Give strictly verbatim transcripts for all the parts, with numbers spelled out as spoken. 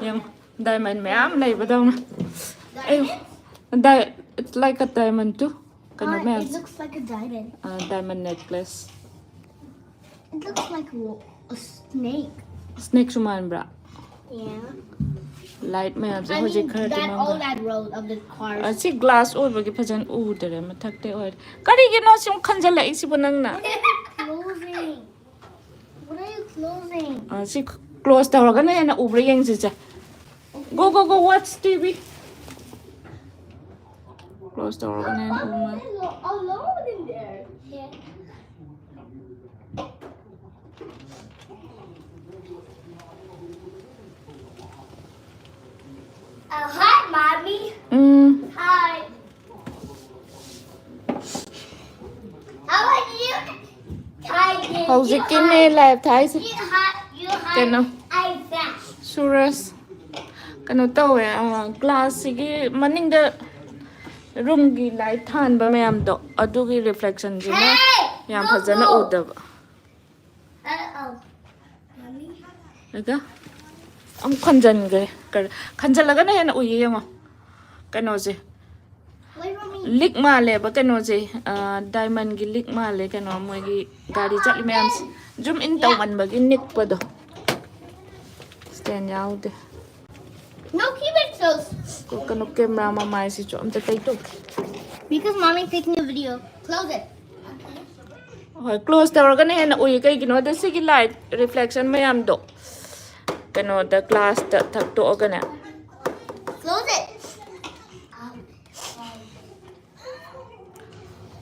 ꯌꯦꯡꯉꯣ, diamond ꯃꯌꯥꯝ ꯂꯩꯕꯗꯧꯅ. ꯑꯩ, di- it's like a diamond too. ꯀꯩꯅꯣ Uh, ꯃꯌꯥꯝ it looks like a diamond. Diamond necklace. It looks like a, a snake. Snakeꯁꯨ ꯃꯥꯟꯕ꯭ꯔꯥ? Yeah. Light ꯃꯌꯥꯝꯁꯦ I ꯍꯧꯖꯤꯛ mean, ꯈꯔꯗꯤ that all ꯃꯝꯈ꯭ꯔꯦ. That road of the cars. ꯑ, ꯁꯤ glass ꯑꯣꯏꯕꯒꯤ ꯐꯖꯅ ꯎꯗꯔꯦ, ꯃꯊꯛꯇ ꯑꯣꯏꯔꯦ. ꯀꯔꯤꯒꯤꯅꯣ ꯁꯨꯝ ꯈꯟꯖꯜꯂꯛꯏꯁꯤꯕꯨ ꯅꯪꯅ? Closing. What are you closing? ꯑ, ꯁꯤ close ꯇꯧꯔꯒꯅ ꯍꯦꯟꯅ ꯎꯕ꯭ꯔꯥ ꯌꯦꯡꯁꯤꯁꯦ. Go, go, go, watch T V. Close ꯇꯧꯔꯒꯅ ꯍꯦꯟꯅ ꯎꯕ ꯃꯥꯜꯂꯦ. Alone in there. Yeah. Uh, hi, mommy. Um. Hi. How are you? Tired. ꯍꯧꯖꯤꯛꯀꯤꯅꯦ live ꯊꯥꯏꯁꯦ. You hot. You hot. ꯀꯩꯅꯣ? I fast. ꯁꯨꯔꯁ, ꯀꯩꯅꯣ ꯇꯧꯋꯦ, glassꯁꯤꯒꯤ ꯃꯅꯤꯡꯗ roomꯒꯤ light ꯊꯥꯟꯕ ꯃꯌꯥꯝꯗꯣ, ꯑꯗꯨꯒꯤ reflectionꯁꯤꯅ ꯌꯥꯝ ꯐꯖꯅ ꯎꯗꯕ. Uh-oh. Mommy. ꯑꯗ ꯑꯃꯨꯛ ꯈꯟꯖꯟꯈ꯭ꯔꯦ. ꯀꯔ- ꯈꯟꯖꯜꯂꯒꯅ ꯍꯦꯟꯅ ꯎꯏꯌꯦ, ꯌꯦꯡꯉꯣ. ꯀꯩꯅꯣꯁꯦ, Wait for me. ꯂꯤꯛ ꯃꯥꯜꯂꯦꯕ ꯀꯩꯅꯣꯁꯦ. ꯑ, diamondꯒꯤ ꯂꯤꯛ ꯃꯥꯜꯂꯦ, ꯀꯩꯅꯣ ꯃꯣꯏꯒꯤ ꯒꯥꯔꯤ ꯆꯠꯂꯤ ꯃꯌꯥꯝꯁꯦ. Zoom in ꯇꯧꯃꯟꯕꯒꯤ ꯅꯤꯛꯄꯗꯣ. Stand ꯌꯥꯎꯗꯦ. No, keep it closed. ꯀꯣ-, ꯀꯩꯅꯣ, camera ꯃꯃꯥꯏꯁꯤꯁꯨ ꯑꯝꯇ ꯇꯩꯊꯣꯛꯀꯦ. Because mommy taking a video. Close it. ꯍꯣꯏ, close ꯇꯧꯔꯒꯅ ꯍꯦꯟꯅ ꯎꯏ꯫ ꯀꯩꯒꯤꯅꯣꯗ ꯁꯤꯒꯤ light reflection ꯃꯌꯥꯝꯗꯣ ꯀꯩꯅꯣꯗ glassꯇ ꯊꯛꯇꯣꯛꯑꯒꯅꯦ. Close it.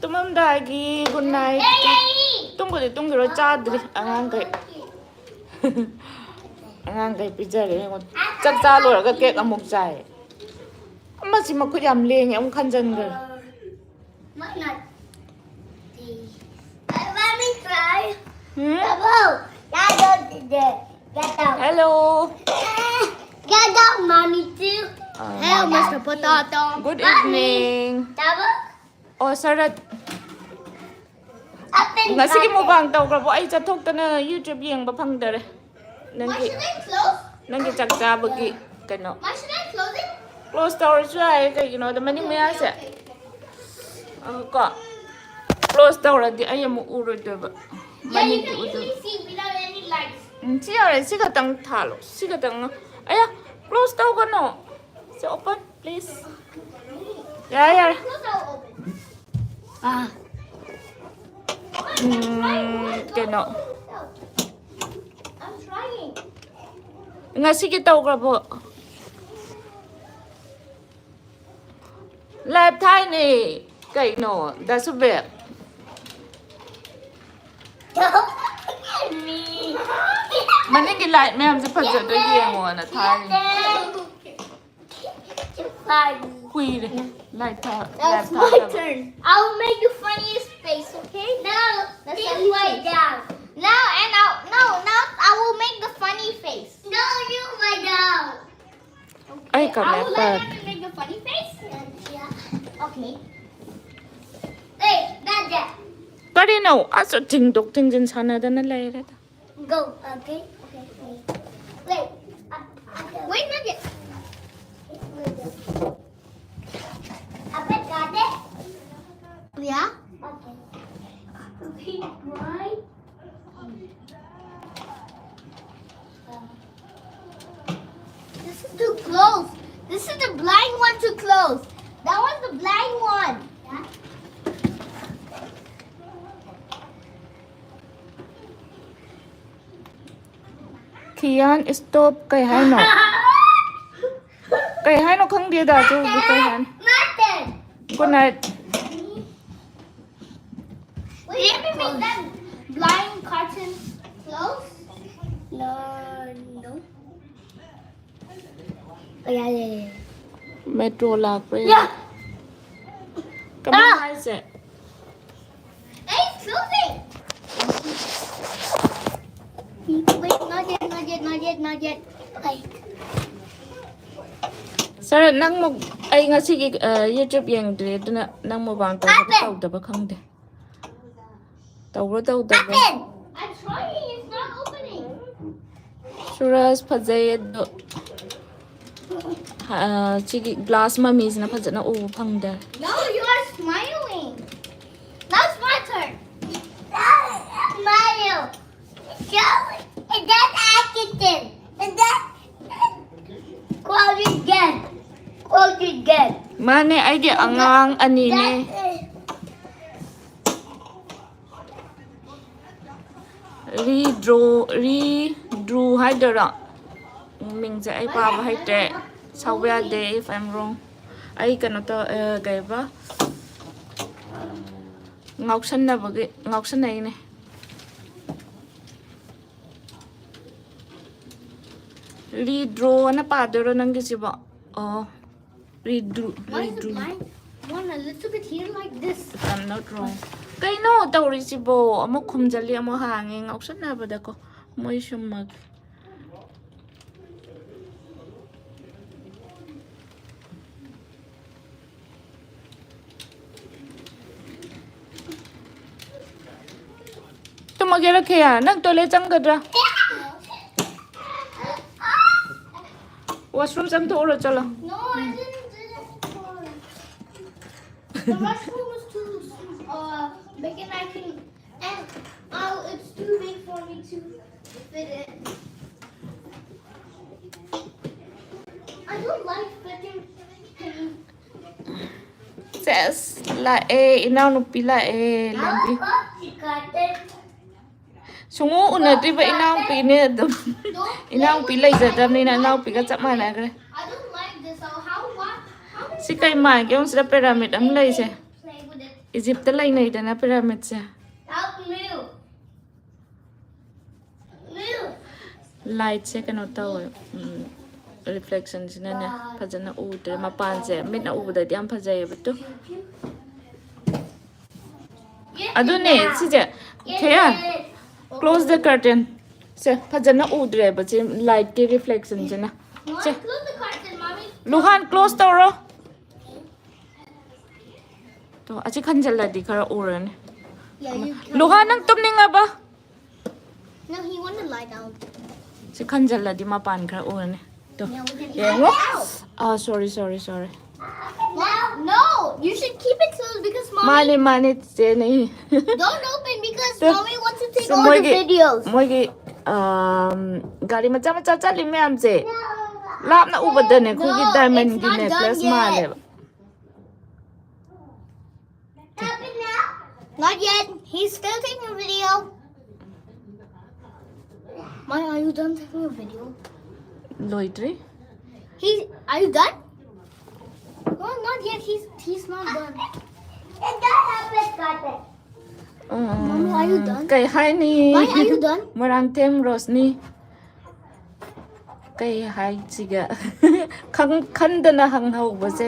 ꯇꯨꯝꯃꯝꯗꯥꯏꯒꯤ good night. ꯇꯨꯝꯕꯨꯗꯤ ꯇꯨꯝꯈꯤꯔꯣꯏ, ꯆꯥꯗ꯭ꯔꯤ ꯑꯉꯥꯡꯈꯩ꯫ ꯑꯉꯥꯡꯈꯩ ꯄꯤꯖꯔꯦ, ꯌꯦꯡꯉꯣ꯫ ꯆꯥꯛ ꯆꯥ ꯂꯣꯏꯔꯒ cake ꯑꯃꯨꯛ ꯆꯥꯏ꯫ ꯃꯁꯤ ꯃꯈꯨꯠ ꯌꯥꯝ ꯂꯦꯡꯉꯦ, ꯑꯃꯨꯛ ꯈꯟꯖꯟꯈ꯭ꯔꯦ꯫ Why not? Let me try. Hmm? Bravo. Get out. Get out. Hello. Get out, mommy too. Hello, Mister Potato. Good evening. Double. Oh, Sarat. Up and ꯉꯁꯤꯒꯤ back. mukbang ꯇꯧꯈ꯭ꯔꯕꯣ? ꯑꯩ ꯆꯠꯊꯣꯛꯇꯅ YouTube ꯌꯦꯡꯕ ꯐꯪꯗꯔꯦ꯫ Why ꯅꯪꯒꯤ should I close? ꯅꯪꯒꯤ ꯆꯥꯛ ꯆꯥꯕꯒꯤ ꯀꯩꯅꯣ Why should I close it? Close ꯇꯧꯔꯁꯨ ꯌꯥꯏꯌꯦ꯫ ꯀꯩꯒꯤꯅꯣꯗ ꯃꯅꯤꯡ ꯃꯌꯥꯁꯦ ꯑ, ꯀꯣ ꯀ꯭ꯂꯣꯁ ꯇꯧꯔꯗꯤ ꯑꯩ ꯑꯃꯨꯛ ꯎꯔꯣꯏꯗꯣꯏꯕ꯫ Yeah, you ꯃꯅꯤꯡꯗꯤ can ꯎꯗꯣꯏꯕ꯫ Easily see without any lights. ꯎꯝ, ꯁꯤ ꯌꯥꯔꯦ꯫ ꯁꯤ ꯈꯛꯇꯪ ꯊꯥꯜꯂꯣ꯫ ꯁꯤ ꯈꯛꯇꯪ꯫ ꯑꯌꯥ, ꯀ꯭ꯂꯣꯁ ꯇꯧꯒꯅꯣ꯫ ꯁꯤ ꯑꯣꯄꯟ ꯄ꯭ꯂꯤꯁ꯫ ꯌꯥꯔꯦ, ꯌꯥꯔꯦ꯫ Close, I'll open. ꯎꯝ, ꯀꯩꯅꯣ I'm trying. ꯉꯁꯤꯒꯤ ꯇꯧꯈ꯭ꯔꯕꯣ? ꯂꯥꯏꯚ ꯊꯥꯏꯅꯦ꯫ ꯀꯩꯅꯣ ꯗꯥꯁꯨꯕꯦ? Don't look at me. ꯃꯅꯤꯡꯒꯤ ꯂꯥꯏꯠ ꯃꯌꯥꯝꯁꯦ ꯐꯖꯗ꯭ꯔꯥ ꯌꯦꯡꯉꯣꯅ ꯊꯥꯔꯤꯅꯦ꯫ Fine. ꯀꯨꯏꯔꯦ ꯂꯥꯏꯠ ꯊꯥ- ꯂꯥꯏꯠ That's my ꯊꯥꯗꯕ꯫ Turn. I will make the funniest face, okay? Now, please lie down. Now, and I'll, no, now I will make the funny face. No, you lie down. ꯑꯩ I will comment let park Evan make the funny face. Yeah. Okay. Wait, not yet. ꯀꯔꯤꯅꯣ? ꯑꯁ, ꯊꯤꯡꯗꯣꯛ ꯊꯤꯡꯖꯤꯟ ꯁꯥꯟꯅꯗꯅ ꯂꯩꯔꯦꯗ꯫ Go. Okay. Okay. Okay. Wait. Uh, uh, wait, not yet. Up it, got it? Yeah. Okay. Okay. Why? This is too close. This is the blind one too close. That one's the blind one. Yeah. ꯈꯤꯌꯥꯟ, stop꯫ ꯀꯩ ꯍꯥꯏꯅꯣ? ꯀꯩ ꯍꯥꯏꯅꯣ ꯈꯪꯗꯦꯗ꯫ ꯑꯗꯨꯕꯨ ꯀꯩ ꯍꯥꯏꯅꯣ? Nothing. Good night꯫ Wait, let me make that blind curtain close. No, no. Oh, yeah, yeah, yeah. Metro ꯂꯥꯛꯄ꯭ꯔꯥ? Yeah. ꯀꯃꯥꯏꯅ Ah! ꯍꯥꯏꯁꯦ? Hey, it's closing. Wait, not yet, not yet, not yet, not yet. Wait. ꯁꯥꯔ, ꯅꯪ ꯃꯨꯛ ꯑꯩ ꯉꯁꯤꯒꯤ YouTube ꯌꯦꯡꯗ꯭ꯔꯦ, ꯑꯗꯨꯅ ꯅꯪ ꯃꯨꯛꯕꯥꯡ ꯇꯧꯕ Open. ꯇꯧꯗꯕ ꯈꯪꯗꯦ꯫ ꯇꯧꯕ꯭ꯔꯣ ꯇꯧꯗꯕ꯭ꯔꯣ? Open. I'm trying. It's not opening. ꯁꯨꯔꯖ ꯐꯖꯩ ꯑꯗꯣ, ꯑ, ꯁꯤꯒꯤ ꯒ꯭ꯂꯥꯁ ꯃꯃꯤꯁꯤꯅ ꯐꯖꯅ ꯎꯕ ꯐꯪꯗꯦ꯫ No, you are smiling. Now it's my turn. Smile. Show. And then I can. And then quote again. Quote again. ꯃꯥꯅꯦ, ꯑꯩꯒꯤ ꯑꯉꯥꯡ ꯑꯅꯤꯅꯦ꯫ That is Redrew, Redrew ꯍꯥꯏꯗꯣꯏꯔꯣ? ꯃꯤꯡꯁꯦ ꯑꯩ ꯄꯥꯕ ꯍꯩꯇ꯭ꯔꯦ꯫ ꯁꯥꯎꯕ ꯌꯥꯗꯦ if I'm wrong. ꯑꯩ ꯀꯩꯅꯣ ꯇꯧ, ꯑ, ꯀꯩꯕ? ꯉꯥꯎꯁꯟꯅꯕꯒꯤ, ꯉꯥꯎꯁꯟꯅꯩꯅꯦ꯫ Redrew ꯑꯅ ꯄꯥꯗꯣꯏꯔꯣ ꯅꯪꯒꯤꯁꯤꯕꯣ? ꯑꯣ, Redrew, Why is it Redrew. Mine? One a little bit here like this. I'm not wrong. ꯀꯩꯅꯣ ꯇꯧꯔꯤꯁꯤꯕꯣ? ꯑꯃꯨꯛ ꯈꯨꯝꯖꯜꯂꯤ, ꯑꯃꯨꯛ ꯍꯥꯡꯉꯤ, ꯉꯥꯎꯁꯟꯅꯕꯗꯀꯣ꯫ ꯃꯣꯏ ꯁꯨꯝꯃꯒꯦ꯫ ꯇꯨꯝꯃꯒꯦꯔ ꯈꯦꯌꯥ? ꯅꯪ toilet ꯆꯪꯒꯗ꯭ꯔꯥ? Washroom ꯆꯪꯊꯣꯛꯎꯔꯣ, ꯆꯠꯂꯣ꯫ No, I didn't do that before. The restroom was too, uh, big and I can, and, uh, it's too big for me to fit in. I don't like fitting in. ꯁꯦꯁ, ꯂꯥꯛꯑꯦ, ꯏꯅꯥꯎꯅꯨꯄꯤ ꯂꯥꯛꯑꯦ, ꯂꯦꯝꯕꯤ꯫ ꯁꯨꯡꯎ ꯎꯅꯗ꯭ꯔꯤꯕ ꯏꯅꯥꯎꯄꯤꯅꯦ ꯑꯗꯨꯝ꯫ ꯏꯅꯥꯎꯄꯤ ꯂꯩꯖꯗꯕꯅꯤꯅ ꯏꯅꯥꯎꯄꯤꯒ ꯆꯞ ꯃꯥꯟꯅꯈ꯭ꯔꯦ꯫ I don't like this. So how, what, how many ꯁꯤ ꯀꯩ ꯃꯥꯟꯒꯦ ꯌꯦꯡꯉꯨ, ꯁꯤꯗ pyramid ꯑꯃ ꯂꯩꯁꯦ꯫ Play with it. ꯏꯖꯤꯞꯇ ꯂꯩꯅꯩꯗꯅ pyramidꯁꯦ꯫ Help me. Lightꯁꯦ ꯀꯩꯅꯣ ꯇꯧꯋꯦ, ꯎꯝ, reflectionꯁꯤꯅꯅꯦ ꯐꯖꯅ ꯎꯗ꯭ꯔꯦ꯫ ꯃꯄꯥꯟꯁꯦ ꯃꯤꯠꯅ ꯎꯕꯗꯗꯤ ꯌꯥꯝ ꯐꯖꯩꯌꯦꯕ꯫ ꯇꯨ, ꯑꯗꯨꯅꯦ ꯁꯤꯁꯦ꯫ ꯈꯦꯌꯥ, close the curtain. ꯁꯦ, ꯐꯖꯅ ꯎꯗ꯭ꯔꯦꯕ ꯁꯤ lightꯀꯤ reflectionꯁꯤꯅ꯫ ꯁꯦ, Close the curtain, mommy. ꯂꯨꯍꯥꯟ, close ꯇꯧꯔꯣ꯫ ꯇꯣ, ꯑꯁꯤ ꯈꯟꯖꯜꯂꯗꯤ ꯈꯔ ꯎꯔꯅꯤ꯫ Yeah, you can. ꯂꯨꯍꯥꯟ, ꯅꯪ ꯇꯨꯝꯅꯤꯡꯉꯕ? No, he wanna lie down. ꯁꯤ ꯈꯟꯖꯜꯂꯗꯤ ꯃꯄꯥꯟ ꯈꯔ ꯎꯔꯅꯤ꯫ ꯇꯣ, ꯌꯦꯡꯉꯣ꯫ ꯑꯥ, sorry, sorry, sorry. No, no, you should keep it sealed because mommy. ꯃꯥꯅꯦ, ꯃꯥꯅꯦ, ꯆꯦꯆꯦꯅꯦ. Don't open because Sir, mommy wants to take sir, all the ꯃꯣꯏꯒꯤ videos. ꯃꯣꯏꯒꯤ ꯑꯝ, ꯒꯥꯔꯤ ꯃꯆꯥ ꯃꯆꯥ ꯆꯠꯂꯤ ꯃꯌꯥꯝꯁꯦ ꯂꯥꯞꯅ ꯎꯕꯗꯅꯦ ꯑꯩꯈꯣꯏꯒꯤ No, diamond it's ꯒꯤ not done necklace yet. ꯃꯥꯜꯂꯦꯕ. Not yet. He's still taking a video. Maya, are you done taking a video? ꯂꯣꯏꯗ꯭ꯔꯤ. He, are you done? No, not yet. He's he's not done. Mommy, are you done? ꯀꯩ ꯍꯥꯏꯅꯤ? Maya, are you done? Moirangthem Roshni. ꯀꯩ ꯍꯥꯏꯁꯤꯒꯦ? ꯈꯪ- ꯈꯟꯗꯅ ꯍꯪꯍꯧꯕꯁꯦ,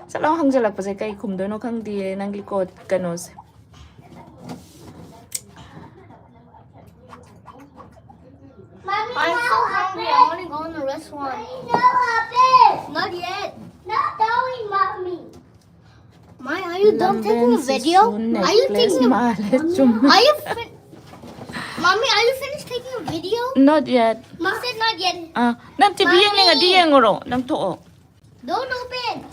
ꯁꯠ ꯂꯥꯎ ꯍꯪꯖꯜꯂꯛꯄꯁꯦ ꯀꯩ ꯈꯨꯝꯗꯣꯏꯅꯣ ꯈꯪꯗꯦ ꯅꯪꯒꯤ ꯀꯣꯠ ꯀꯩꯅꯣꯁꯦ. I'm so hungry. I want to go in the restaurant. Not yet. Not going, mommy. Maya, are you done taking a video? Are you taking a ꯃꯥꯜꯂꯦ, ꯆꯨꯝꯃꯦ. Are you fin- Mommy, are you finished taking a video? Not yet. Mom said not yet. ꯑꯥ, ꯅꯪ TV ꯌꯦꯡꯅꯤꯡꯉꯗꯤ ꯌꯦꯡꯉꯨꯔꯣ, ꯅꯪ ꯊꯣꯛꯑꯣ. Don't open.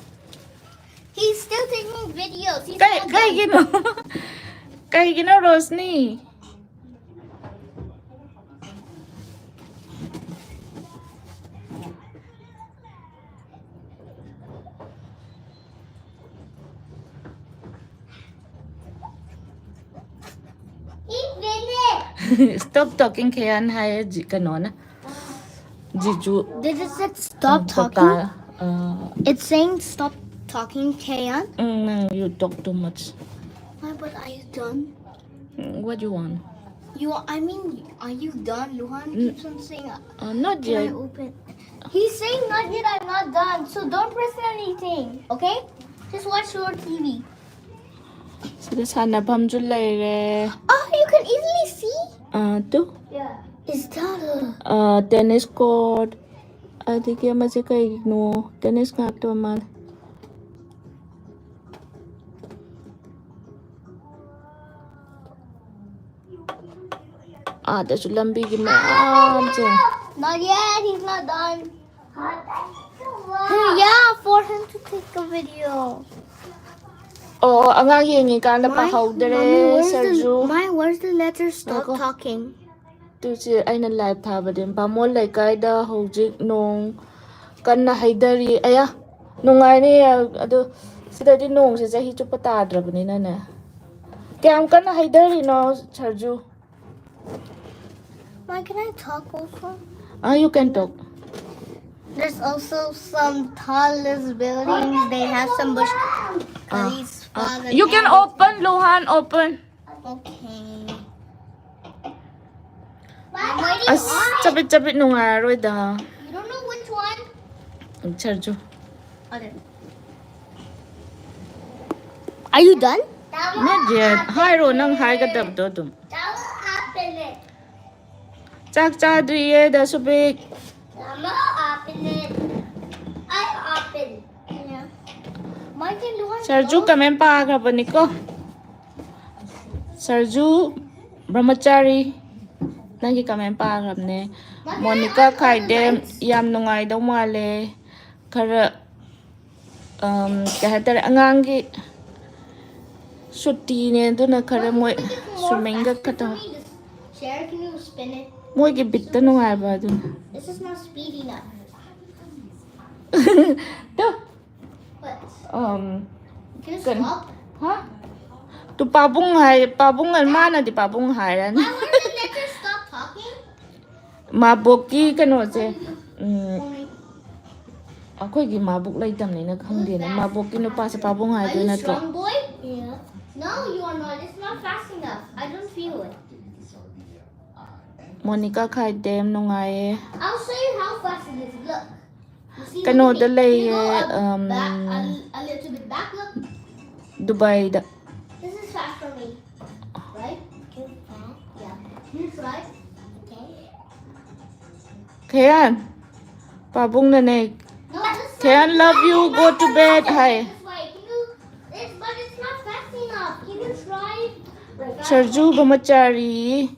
He's still taking videos. He's ꯀꯩ- not done. ꯀꯩꯒꯤꯅꯣ? ꯀꯩꯒꯤꯅꯣ Roshni? Stop talking, ꯈꯦꯌꯥꯟ ꯍꯥꯏꯌꯦ G- ꯀꯩꯅꯣꯅ, ꯖꯤꯖꯨ. Did it say stop talking? Papa, ꯑ, It's saying stop talking, Kayan. ꯎꯝ, ꯅꯪ, you talk too much. Why, but are you done? What do you want? You, I mean, are you done? Luhan keeps on saying, uh, Uh, not "Can I yet. Open?" He's saying not yet, I'm not done. So don't press anything, okay? Just watch your T V. ꯁꯤꯗ ꯁꯥꯟꯅꯐꯝꯁꯨ ꯂꯩꯔꯦ. Oh, you can easily see. ꯑ, two. Is that a ꯑ, tennis court. ꯑꯗꯒꯤ ꯑꯃꯁꯦ ꯀꯩꯅꯣ? Tennis ꯉꯥꯛꯇ ꯃꯥꯜꯂꯦ. ꯑꯥꯗꯁꯨ ꯂꯝꯕꯤꯒꯤ ꯃꯌꯥꯝꯁꯦ꯫ Not yet, he's not done. Hey, yeah, for him to take a video. ꯑꯣ ꯑꯉꯥꯡ ꯌꯦꯡꯉꯤꯀꯥꯟꯗ ꯄꯥꯍꯧꯗ꯭ꯔꯦ Mommy, where's ꯁꯔꯖꯨ. the, my, where's the letter stop Nako. Talking? ꯇꯨꯁꯦ ꯑꯩꯅ ꯂꯥꯏꯚ ꯊꯥꯕꯅꯦ꯫ ꯕꯥꯃꯣꯟ ꯂꯩꯀꯥꯏꯗ ꯍꯧꯖꯤꯛ ꯅꯣꯡ ꯀꯟꯅ ꯍꯩꯊꯔꯤ꯫ ꯑꯌꯥ, ꯅꯨꯡꯉꯥꯏꯅꯤ꯫ ꯑꯗꯣ ꯁꯤꯗꯗꯤ ꯅꯣꯡꯁꯦ ꯆꯍꯤ ꯆꯨꯞꯄ ꯇꯥꯗ꯭ꯔꯕꯅꯤꯅꯅꯦ꯫ ꯀꯌꯥꯝ ꯀꯟꯅ ꯍꯩꯊꯔꯤꯅꯣ ꯁꯔꯖꯨ? Mom, can I talk also? Ah, you can talk. There's also some tallest buildings. They have some bush. Khalif's father. You can open, Luhan, open. Okay. I'm waiting ꯑꯁ, on it. ꯆꯕꯤꯠ ꯆꯕꯤꯠ ꯅꯨꯡꯉꯥꯏꯔꯔꯣꯏꯗ꯫ You don't know which one? ꯁꯔꯖꯨ. Okay. Are you done? Not yet. ꯍꯥꯏꯔꯣ ꯅꯪ ꯍꯥꯏꯒꯗꯕꯗꯣ ꯑꯗꯨꯝ꯫ Don't open it. ꯆꯥꯛ ꯆꯥꯗ꯭ꯔꯤꯌꯦ ꯗꯁꯨꯕꯤꯛ꯫ Mama, open it. I open. Yeah. Mom, can you ꯁꯔꯖꯨ ꯀꯃꯦꯟ ꯄꯥꯈ꯭ꯔꯕꯅꯤꯀꯣ꯫ ꯁꯔꯖꯨ ꯕ꯭ꯔꯍꯃꯆꯥꯔꯤ, ꯅꯪꯒꯤ ꯀꯃꯦꯟ ꯄꯥꯈ꯭ꯔꯕꯅꯦ꯫ Monica ꯈꯥꯏꯗꯦꯝ, ꯌꯥꯝ ꯅꯨꯡꯉꯥꯏꯗꯧ ꯃꯥꯜꯂꯦ꯫ ꯈꯔ ꯎꯝ, ꯀꯩ ꯍꯥꯏꯇꯥꯔꯦ, ꯑꯉꯥꯡꯒꯤ ꯁꯨꯇꯤꯅꯦ, ꯑꯗꯨꯅ ꯈꯔ ꯃꯣꯏ ꯁ꯭ꯋꯤꯝꯃꯤꯡꯒ ꯈꯛꯇ꯫ Share, can you spin it? ꯃꯣꯏꯒꯤ ꯕꯤꯠꯇ ꯅꯨꯡꯉꯥꯏꯕ ꯑꯗꯨꯅ꯫ This is not speed enough. Two, What? Um, Can you Can- stop? ꯍꯥ? ꯇꯨ ꯄꯥꯕꯨꯡ ꯍꯥꯏ, ꯄꯥꯕꯨꯡ, ꯃꯥꯅꯗꯤ ꯄꯥꯕꯨꯡ ꯍꯥꯏꯔꯅꯤ꯫ Why won't the letter stop talking? ꯃꯥꯕꯣꯛꯀꯤ ꯀꯩꯅꯣꯁꯦ, ꯎꯝ, ꯑꯩꯈꯣꯏꯒꯤ ꯃꯥꯕꯣꯛ ꯂꯩꯇꯕꯅꯤꯅ ꯈꯪꯗꯦꯅꯦ꯫ ꯃꯥꯕꯣꯛꯀꯤ ꯅꯨꯄꯥꯁꯦ ꯄꯥꯕꯨꯡ Are ꯍꯥꯏꯗꯣꯏ you ꯅꯠꯇ꯭ꯔꯣ? Strong Boy? Yeah. No, you are not. It's not fast enough. I don't feel it. Monica ꯈꯥꯏꯗꯦꯝ ꯅꯨꯡꯉꯥꯏꯌꯦ꯫ I'll show you how fast it is. Look. You see, look ꯀꯩꯅꯣꯗ at me. ꯂꯩꯌꯦ, Can you go up, um, back, a, a little bit back? Look. ꯗꯨꯕꯥꯏꯗ꯫ This is fast for me. Right? Too fast? Yeah. You try. Okay. ꯈꯌꯥꯟ, ꯄꯥꯕꯨꯡꯅꯅꯦ꯫ No, this is ꯈꯌꯥꯟ, love you, go to bed high. This way. Can you, it's, but it's not fast enough. Can you try? ꯁꯔꯖꯨ ꯕ꯭ꯔꯍꯃꯆꯥꯔꯤ꯫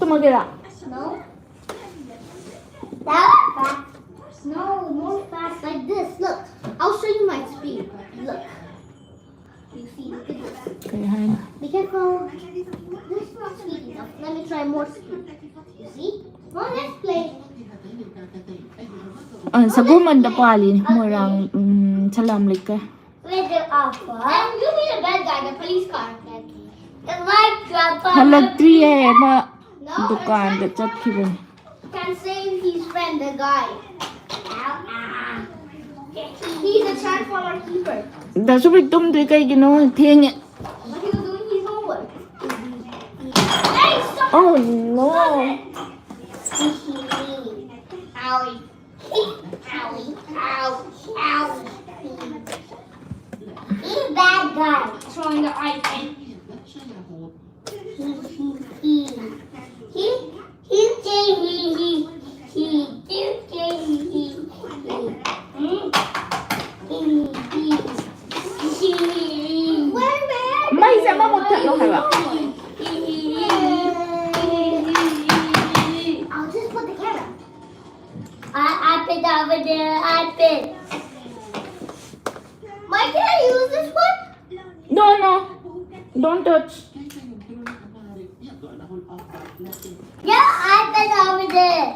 ꯇꯨꯝꯃꯒꯦꯔꯥ? No. That was fast. No, more fast like this. Look, I'll show you my speed. Look. You see, look at this. ꯀꯩ ꯍꯥꯏꯅꯣ? Be careful. This is not speed enough. Let me try more speed. You see? Well, let's play. ꯑ, ꯁꯒꯣꯜꯕꯟꯗ ꯄꯥꯜꯂꯤꯅꯦ ꯃꯣꯏꯔꯥꯡ, ꯎꯝ, ꯁꯂꯥꯝ ꯂꯩꯀꯥꯏ꯫ Where's the alpha? And you be the bad guy, the police car. The light drop. ꯍꯜꯂꯛꯇ꯭ꯔꯤꯌꯦ ꯃꯥ, No, ꯗꯨꯀꯥꯟꯗ ꯆꯠꯈꯤꯕꯅꯦ꯫ Can save his friend, the guy. Ow, ah. He's a transformer keeper. ꯗꯥꯁꯨꯕꯤ ꯇꯨꯝꯗ꯭ꯔꯤ ꯀꯩꯒꯤꯅꯣ? ꯊꯦꯡꯉꯦ꯫ But he was doing his homework. Hey, stop! Oh no. Owie. Owie. Ow. Ow. He's a bad guy. Throwing the iPad. He, he, he. He, he, he, he, he, he, he, he, he. Mm. He, he, he, he. Where, where? ꯃꯩꯁꯦ ꯑꯃ ꯃꯨꯠꯊꯠꯂꯣ ꯍꯥꯏꯕ꯫ I'll just put the camera. I, I put over there. I put. Why can't I use this one? No, no. Don't touch. Yeah, I put over there.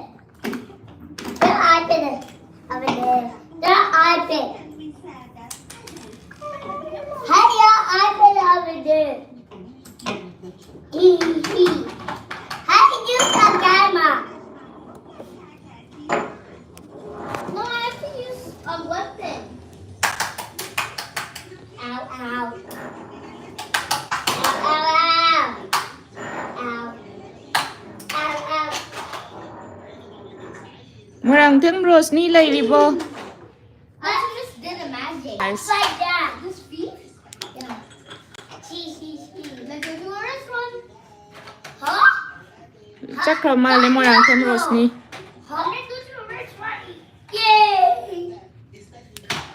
Yeah, I put it over there. Yeah, I put. Hey, yeah, I put it over there. Hee, hee, hee. How did you come, Grandma? No, I have to use a weapon. Ow, ow. Ow, ow, ow. Ow. Ow, ow. Moirangthem Roshni ꯂꯩꯔꯤꯕꯣ? I just did a magic. Nice. Like that. This feet? Yeah. See, see, see. Let's go to the restaurant. Huh? ꯆꯠꯈ꯭ꯔ ꯃꯥꯜꯂꯦ Moirangthem Roshni. Huh? Let's go to the restaurant. Yay!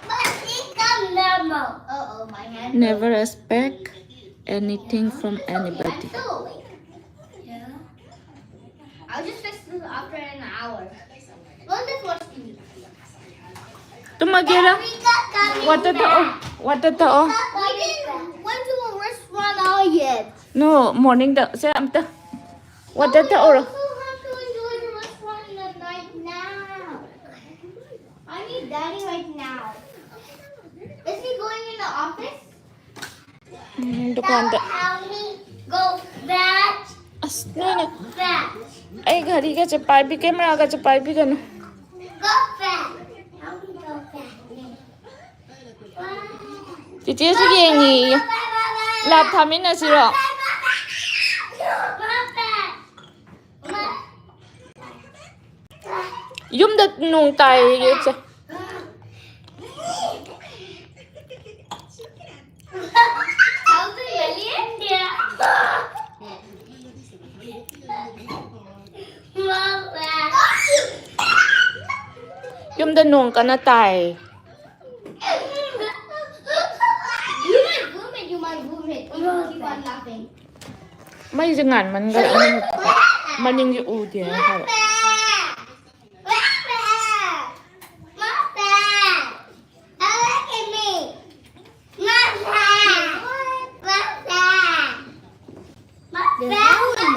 But it's come normal. Uh-oh, my hand. Never expect anything from I'm anybody. Still awake. Yeah. I'll just fix this after an hour. We'll just watch T V. ꯇꯨꯝꯃꯒꯦꯔ? Water ꯊꯛꯑꯣ. Water ꯊꯛꯑꯣ. We didn't went to a restaurant all yet. No, morningꯗ ꯁꯦ ꯑꯝꯇ water We ꯊꯛꯑꯣꯔꯣ. Also have to enjoy the restaurant in the night now. I need daddy right now. Is he going in the office? ꯎꯝ, ꯗꯨꯀꯥꯟꯗ. Help me go back, ꯑꯁ ꯅꯣꯏꯅ back. ꯑꯩ ꯘꯔꯤꯒꯁꯦ ꯄꯥꯏꯕꯤ cameraꯒꯁꯦ ꯄꯥꯏꯕꯤꯒꯅꯨ. Go back. Help me go back. ꯆꯤꯆꯦꯁꯨ ꯌꯦꯡꯉꯤꯌꯦ. Live ꯊꯥꯃꯤꯟꯅꯁꯤꯔꯣ? ꯌꯨꯝꯗ ꯅꯣꯡ ꯇꯥꯏꯌꯦ ꯏꯆꯦ. ꯌꯨꯝꯗ ꯅꯣꯡ ꯀꯟꯅ ꯇꯥꯏ. You might vomit, you might vomit. You keep on laughing. ꯃꯩꯁꯦ ꯉꯥꯟꯃꯟꯈ꯭ꯔꯦ. ꯃꯅꯤꯡꯁꯦ ꯎꯗꯦ ꯍꯥꯏꯕ.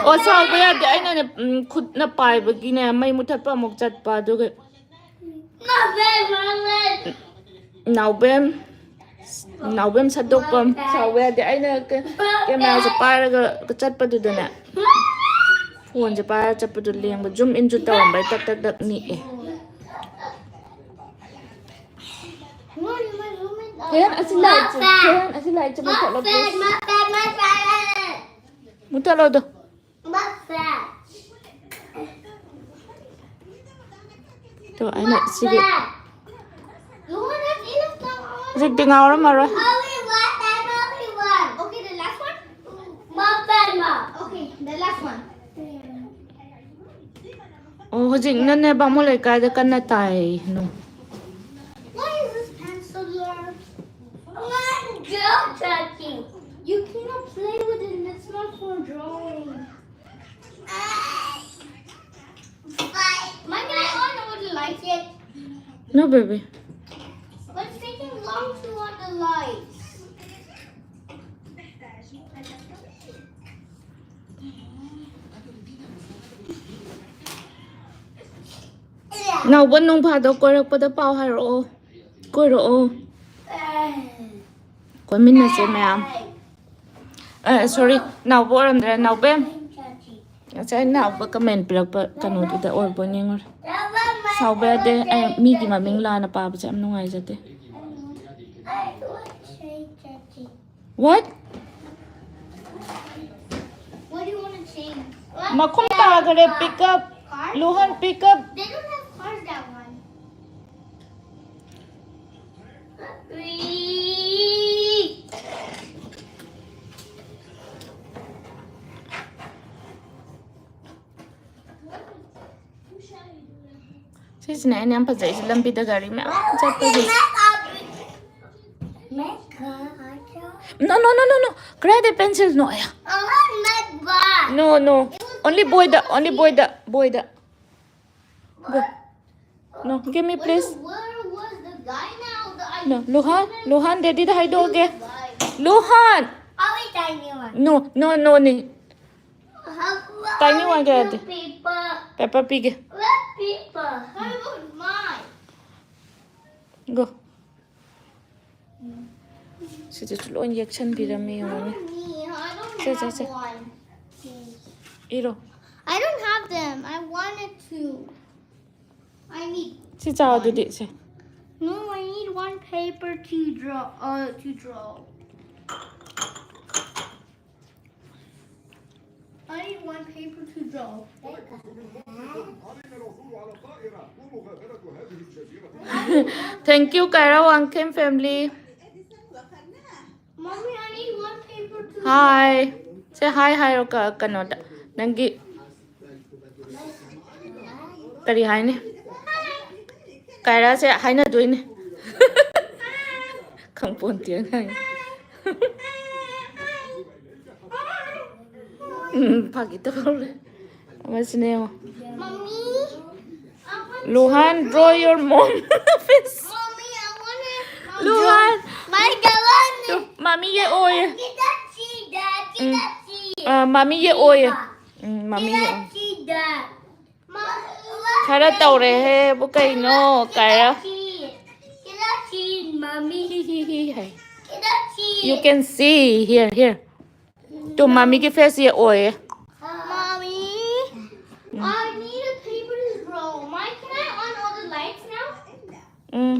ꯑꯣ, ꯁꯥꯎꯕ ꯌꯥꯗꯦ꯫ ꯑꯩꯅꯅꯦ, ꯎꯝ, ꯈꯨꯠꯅ ꯄꯥꯏꯕꯒꯤꯅꯦ ꯃꯩ ꯃꯨꯊꯠꯄ ꯑꯃꯨꯛ ꯆꯠꯄ, ꯑꯗꯨꯒ ꯅꯥꯎꯕꯦꯝ, ꯅꯥꯎꯕꯦꯝ ꯁꯠꯇꯣꯛꯄꯝ ꯁꯥꯎꯕ ꯌꯥꯗꯦ꯫ ꯑꯩꯅ ꯀꯦ-, cameraꯁꯦ ꯄꯥꯏꯔꯒ ꯆꯠꯄꯗꯨꯗꯅꯦ, phoneꯁꯦ ꯄꯥꯏꯔꯒ ꯆꯠꯄꯗꯨ ꯂꯦꯡꯕ, zoom inꯁꯨ ꯇꯧꯔꯝꯕꯩ ꯇꯛ ꯇꯛ ꯇꯛ ꯅꯤꯛꯑꯦ꯫ ꯀꯦꯍꯟ ꯑꯁꯤ light ꯁꯦ, ꯀꯦꯍꯟ ꯑꯁꯤ light ꯁꯦ ꯃꯨꯊꯠꯂꯣ, please꯫ ꯃꯨꯊꯠꯂꯣ ꯑꯗꯣ꯫ ꯇꯣ, ꯑꯩꯅ ꯁꯤꯒꯤ ꯍꯧꯖꯤꯛꯇꯤ ꯉꯥꯎꯔꯝꯃꯔꯣꯏ꯫ Okay, the last one. Okay, the last one. ꯑꯣ, ꯍꯧꯖꯤꯛꯅꯅꯦ ꯕꯥꯃꯣꯟ ꯂꯩꯀꯥꯏꯗ ꯀꯟꯅ ꯇꯥꯏ ꯅꯣꯡ꯫ Why is this pen so large? One girl talking. You cannot play with it. It's not for drawing. No, baby. What's taking long to on the lights? ꯅꯥꯎꯕ, ꯅꯣꯡ ꯐꯥꯗꯣꯛ ꯀꯣꯏꯔꯛꯄꯗ ꯄꯥꯎ ꯍꯥꯏꯔꯛꯑꯣ꯫ ꯀꯣꯏꯔꯛꯑꯣ꯫ ꯀꯣꯏꯃꯤꯟꯅꯁꯦ ꯃꯌꯥꯝ꯫ ꯑꯦ, ꯁꯣꯔꯤ, ꯅꯥꯎꯕ ꯑꯣꯏꯔꯝꯗ꯭ꯔꯦ, ꯅꯥꯎꯕꯦꯝ꯫ ꯉꯁꯥꯏ ꯅꯥꯎꯕ ꯀꯃꯦꯟ ꯄꯤꯔꯛꯄ ꯀꯩꯅꯣꯗꯨꯗ ꯑꯣꯏꯔꯕꯣꯏ ꯅꯤꯡꯉꯨꯔꯦ꯫ ꯁꯥꯎꯕ ꯌꯥꯗꯦ, ꯑꯩ ꯃꯤꯒꯤ ꯃꯃꯤꯡ ꯂꯥꯟꯅ ꯄꯥꯕꯁꯦ ꯌꯥꯝ ꯅꯨꯡꯉꯥꯏꯖꯗꯦ꯫ What? What do you want to change? ꯃꯈꯨꯝ ꯇꯥꯈꯔꯦ, pick up. Cars? ꯂꯨꯍꯟ, pick up. They don't have cars that one. ꯁꯤꯁꯤꯅꯦ ꯑꯩꯅ ꯌꯥꯝ ꯐꯖꯩꯁꯦ, ꯂꯝꯕꯤꯗ ꯒꯥꯔꯤ ꯃꯌꯥꯝ ꯆꯠꯄꯒꯤ꯫ No, no, no, no, no. ꯀꯗꯥꯏꯗ pencil ꯅꯣ? ꯑꯌꯥ. No, no. Only ꯕꯣꯏꯗ, only ꯕꯣꯏꯗ, ꯕꯣꯏꯗ. Go. No, give me, please. Where was the guy now? The I No, ꯂꯨꯍꯥꯟ, ꯂꯨꯍꯥꯟ, daddy the ꯍꯥꯏꯗꯣꯛꯑꯒꯦ. ꯂꯨꯍꯥꯟ! Always tiny one. No, no, no ꯅꯤ. Tiny one ꯀꯌꯥꯗꯤ? Paper. Paper ꯄꯤꯒꯦ. What paper? That was mine. Go. ꯁꯤꯗꯁꯨ ꯂꯣꯏ ꯌꯦꯛꯁꯟꯕꯤꯔꯝꯃꯦ ꯌꯦꯡꯉꯣꯅꯦ꯫ Me, I don't Say, say, have say. One. ꯏꯔꯣ꯫ I don't have them. I wanted to. I need. ꯁꯤ ꯆꯥꯎ ꯑꯗꯨꯗꯤ ꯁꯦ꯫ No, I need one paper to draw. Uh, to draw. I need one paper to draw. Thank you, Kaira Wangkhem family. Mommy, I need one paper to Hi. Say hi ꯍꯥꯏꯔꯣ ꯀ- ꯀꯩꯅꯣꯗ꯫ ꯅꯪꯒꯤ ꯀꯔꯤ ꯍꯥꯏꯅꯤ? ꯀꯥꯏꯔꯥꯁꯦ ꯍꯥꯏꯅꯗꯣꯏꯅꯦ꯫ ꯈꯪꯄꯣꯟꯇꯦ ꯑꯉꯥꯡ꯫ ꯎꯝ, ꯐꯥꯒꯤ ꯇꯧꯔꯦ꯫ ꯑꯃꯁꯤꯅ ꯌꯦꯡꯉꯣ꯫ Mommy, Luhan, draw your mom face. Mommy, I wanna Luhan. My galon. Mommy ꯌꯦꯛꯑꯣꯌꯦ. Kita sida, kita sida. ꯑ, ꯃꯃꯤ ꯌꯦꯛꯑꯣꯌꯦ. ꯎꯝ, ꯃꯃꯤ ꯌꯦꯛꯑꯣ. Kita sida. ꯈꯔ ꯇꯧꯔꯦꯍꯦ, ꯕꯨ ꯀꯩꯅꯣ, ꯀꯥꯏꯔ? Kita sida, mommy. ꯍꯤ, ꯍꯤ, ꯍꯤ, ꯍꯥꯏ. Kita sida. You can see here, here. ꯇꯨ ꯃꯃꯤꯒꯤ ꯐꯦꯁ ꯌꯦꯛꯑꯣꯌꯦ. Mommy, I need a paper to draw. My, can I on all the lights now? ꯎꯝ.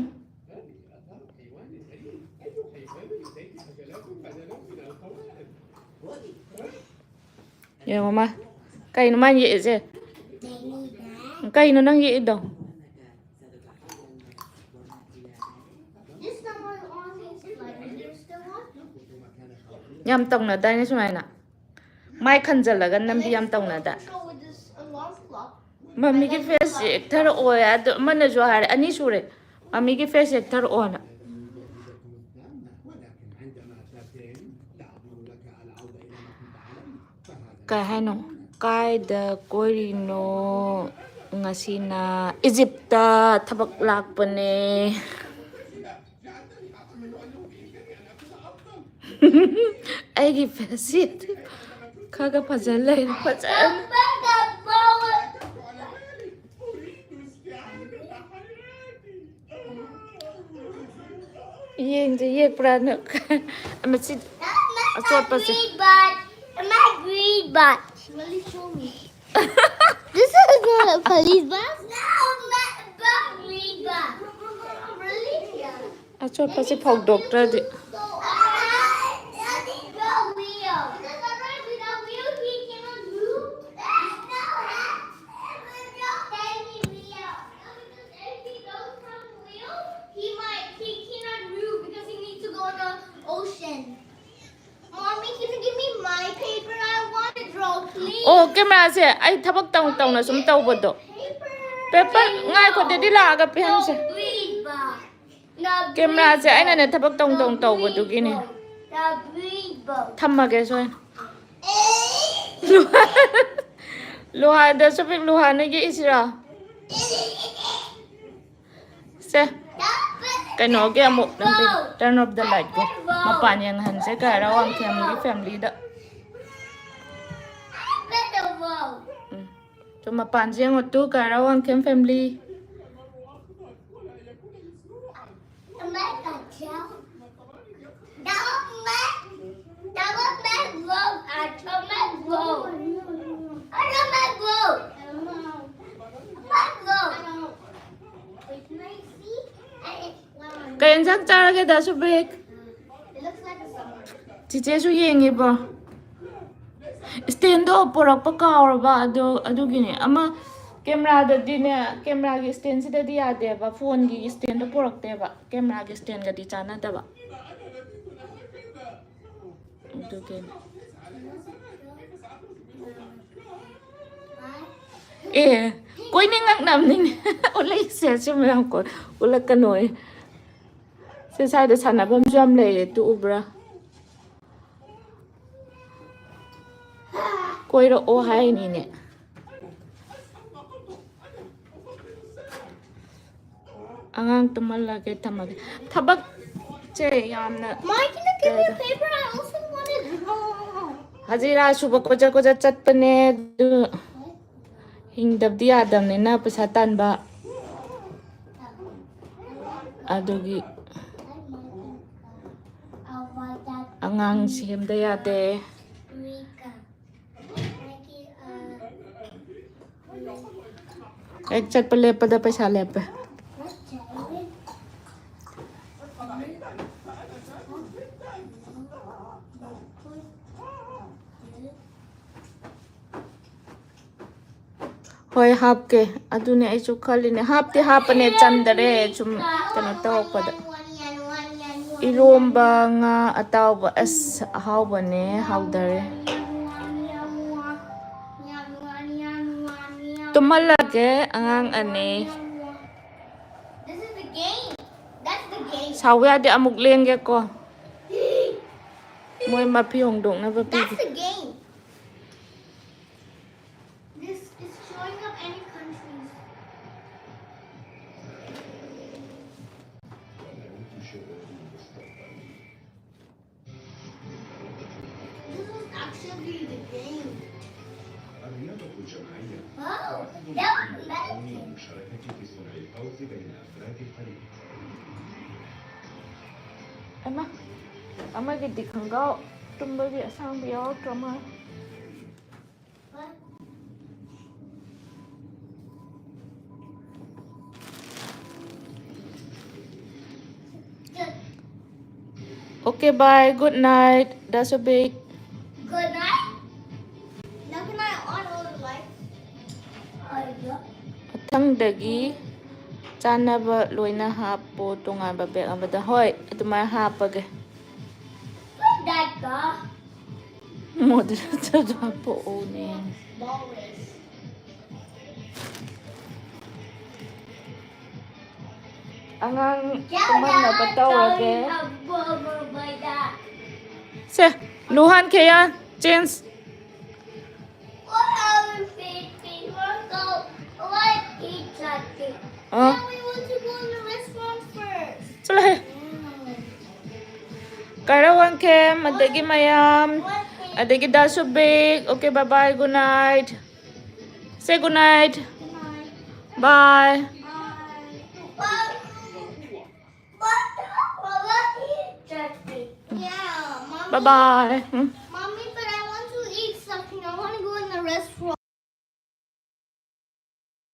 ꯌꯦꯡꯉꯣ ꯃꯥ. ꯀꯩꯅꯣ ꯃꯥꯅ ꯌꯦꯛꯏꯁꯦ? ꯀꯩꯅꯣ ꯅꯪ ꯌꯦꯛꯏꯗꯣ? This number on is like, is there still one? ꯌꯥꯝ ꯇꯧꯅꯗꯥꯏꯅꯦ ꯁꯨꯃꯥꯏꯅ? ꯃꯥꯏ ꯈꯟꯖꯜꯂꯒ ꯅꯝꯕꯤ ꯌꯥꯝ ꯇꯧꯅꯗꯥꯏ? So with this alarm clock. ꯃꯃꯤꯒꯤ ꯐꯦꯁ ꯌꯦꯛꯊꯔꯛꯑꯣ ꯑꯗꯨ ꯑꯃꯅꯁꯨ ꯍꯥꯏꯔꯦ, ꯑꯅꯤ ꯁꯨꯔꯦ, ꯃꯃꯤꯒꯤ ꯐꯦꯁ ꯌꯦꯛꯊꯔꯛꯑꯣꯅ. ꯀꯩ ꯍꯥꯏꯅꯣ? ꯀꯥꯏꯗ ꯀꯣꯏꯔꯤꯅꯣ? ꯉꯁꯤꯅ ꯏꯖꯤꯞꯇ ꯊꯕꯛ ꯂꯥꯛꯄꯅꯦ. ꯑꯩꯒꯤ ꯐꯦꯁꯁꯤ ꯈꯔ ꯈꯔ ꯐꯖꯅ ꯂꯩꯔꯦ, ꯐꯖꯅ. ꯌꯦꯡꯁꯦ, ꯌꯦꯛꯄ꯭ꯔꯥꯅ. ꯃꯁꯤ ꯑꯆꯣꯠꯄꯁꯦ. Green bud. My green bud. Really show me. This is not a police bus. No, my, my green bus. Really? Yeah. ꯑꯆꯣꯠꯄꯁꯦ ꯐꯧꯗꯣꯛꯇ꯭ꯔꯗꯤ. So, I, I need the wheel. Because I ride without wheel, he cannot move. That's no help. Tell me wheel. No, because if he goes from wheel, he might, he cannot move because he needs to go in the ocean. Mommy, can you give me my paper? I want to draw, please. ꯑꯣ, ꯀꯦꯃꯦꯔꯥꯁꯦ ꯑꯩ ꯊꯕꯛ ꯇꯧ ꯇꯧꯅ ꯁꯨꯝ ꯇꯧꯕꯗꯣ. Paper. Paper, ꯉꯥꯏꯈꯣ, daddy ꯂꯥꯛꯑꯒ ꯄꯤꯍꯟꯁꯦ. The green bus. ꯀꯦꯃꯦꯔꯥꯁꯦ ꯑꯩꯅꯅꯦ ꯊꯕꯛ ꯇꯧ ꯇꯧ ꯇꯧꯕꯗꯨꯒꯤꯅꯦ. The green bus. ꯊꯝꯃꯒꯦ ꯁꯣꯏ. ꯂꯨꯍꯥꯟꯗꯁꯨ ꯄꯤꯛ ꯂꯨꯍꯥꯟꯅ ꯌꯦꯛꯏꯁꯤꯔꯣ? ꯁꯦ, ꯀꯩꯅꯣꯒꯤ ꯑꯃꯨꯛ ꯅꯪ turn off the light ꯀꯣ, ꯃꯄꯥꯟ ꯌꯦꯡꯍꯟꯁꯦ ꯀꯥꯏꯔ ꯋꯥꯡꯈꯦꯝꯒꯤ family ꯗ꯫ ꯎꯝ꯫ ꯇꯨ ꯃꯄꯥꯟꯁꯦ ꯌꯦꯡꯉꯣ ꯇꯨ ꯀꯥꯏꯔ ꯋꯥꯡꯈꯦꯝ family꯫ ꯀꯩ ꯌꯦꯟꯁꯥꯡ ꯆꯥꯔꯒꯦ ꯗꯥ ꯁꯨꯕ꯭ꯔꯤꯛ? ꯆꯤꯆꯦꯁꯨ ꯌꯦꯡꯉꯤꯕꯣ? Stand ꯗꯣ ꯄꯨꯔꯛꯄ ꯀꯥꯎꯔꯕ, ꯑꯗꯨ, ꯑꯗꯨꯒꯤꯅꯦ꯫ ꯑꯃ camera ꯗꯗꯤꯅꯦ, camera ꯒꯤ stand ꯁꯤꯗꯗꯤ ꯌꯥꯗꯦꯕ, phone ꯒꯤ stand ꯗꯣ ꯄꯨꯔꯛꯇꯦꯕ, camera ꯒꯤ stand ꯒꯗꯤ ꯆꯥꯟꯅꯗꯕ꯫ ꯑꯗꯨꯒꯤꯅꯦ꯫ ꯑꯦ, ꯀꯣꯏꯅꯤꯡꯉꯛꯅꯕꯅꯤꯅꯦ꯫ ꯎꯠꯂꯛꯏꯁꯦ ꯁꯤ ꯃꯌꯥꯝ ꯀꯣꯏ-, ꯎꯠꯂꯛꯀꯅꯣꯌꯦ꯫ ꯁꯤ ꯁ꯭ꯋꯥꯏꯗ ꯁꯥꯟꯅꯐꯝꯁꯨ ꯌꯥꯝ ꯂꯩꯔꯦ, ꯇꯨ ꯎꯕ꯭ꯔꯥ? ꯀꯣꯏꯔꯛꯑꯣ ꯍꯥꯏꯅꯤꯅꯦ꯫ ꯑꯉꯥꯡ ꯇꯨꯝꯍꯜꯂꯒꯦ, ꯊꯝꯃꯒꯦ꯫ ꯊꯕꯛꯁꯦ ꯌꯥꯝꯅ Mom, can you give me a paper? I also want to draw. ꯍꯖꯤꯔꯥ ꯁꯨꯕ ꯀꯣꯆꯠ ꯀꯣꯆꯠ ꯆꯠꯄꯅꯦ, ꯑꯗꯨ ꯍꯤꯡꯗꯕꯗꯤ ꯌꯥꯗꯕꯅꯤꯅ ꯄꯩꯁꯥ ꯇꯥꯟꯕ꯫ ꯑꯗꯨꯒꯤ ꯑꯉꯥꯡ ꯁꯦꯝꯗ ꯌꯥꯗꯦ꯫ ꯍꯦꯛ ꯆꯠꯄ ꯂꯦꯞꯄꯗ ꯄꯩꯁꯥ ꯂꯦꯞꯄꯦ꯫ ꯍꯣꯏ, ꯍꯥꯞꯀꯦ꯫ ꯑꯗꯨꯅꯦ ꯑꯩꯁꯨ ꯈꯜꯂꯤꯅꯦ꯫ ꯍꯥꯞꯇꯤ ꯍꯥꯞꯄꯅꯦ, ꯆꯟꯗꯔꯦ꯫ ꯁꯨꯝ ꯀꯩꯅꯣ ꯇꯧꯔꯛꯄꯗ꯫ ꯏꯔꯣꯝꯕ, ꯉꯥ ꯑꯇꯥꯎꯕ꯫ ꯑꯁ, ꯑꯍꯥꯎꯕꯅꯦ, ꯍꯥꯎꯗꯔꯦ꯫ ꯇꯨꯝꯍꯜꯂꯒꯦ ꯑꯉꯥꯡ ꯑꯅꯤ꯫ This is the game. That's the game. ꯁꯥꯎ ꯌꯥꯗꯦ, ꯑꯃꯨꯛ ꯂꯦꯡꯒꯦꯀꯣ꯫ ꯃꯣꯏ ꯃꯐꯤ ꯍꯣꯡꯗꯣꯛꯅꯕ ꯄꯤꯒꯦ꯫ That's the game. This is showing up any countries. ꯍꯩꯃꯥ, ꯑꯃꯒꯤꯗꯤ ꯈꯣꯡꯒ꯭ꯔꯥꯎ ꯇꯨꯝꯕꯒꯤ ꯑꯁꯥꯡꯕꯤ ꯌꯥꯎꯔꯛꯇ꯭ꯔ ꯃꯥꯜꯂꯦ꯫ Okay, bye. Good night, Dasubik. Good night. Now can I on all the lights? ꯃꯊꯪꯗꯒꯤ ꯆꯥꯅꯕ ꯂꯣꯏꯅ ꯍꯥꯞꯄꯣ ꯇꯣꯉꯥꯟꯕ ꯕꯦꯛ ꯑꯃꯗ꯫ ꯍꯣꯏ, ꯑꯗꯨꯃꯥꯏꯅ ꯍꯥꯞꯄꯒꯦ꯫ Where'd that go? ꯃꯣꯗꯔꯦꯇꯔꯗꯣ ꯍꯥꯞꯄꯛꯑꯣꯅꯦ꯫ Always. ꯑꯉꯥꯡ ꯇꯨꯝꯍꯟꯅꯕ ꯇꯧꯔꯒꯦ꯫ ꯁꯦ, ꯂꯨꯍꯥꯟ ꯈꯦꯌꯥ, change꯫ ꯑ꯫ ꯆꯠꯂꯣꯍꯦ꯫ ꯀꯥꯏꯔꯥ ꯋꯥꯡꯈꯦꯝ, ꯑꯗꯒꯤ ꯃꯌꯥꯝ, ꯑꯗꯒꯤ ꯗꯥꯁꯨꯕꯤꯛ꯫ Okay, bye bye, good night. Say good night. Bye. Bye bye. ꯎꯝ꯫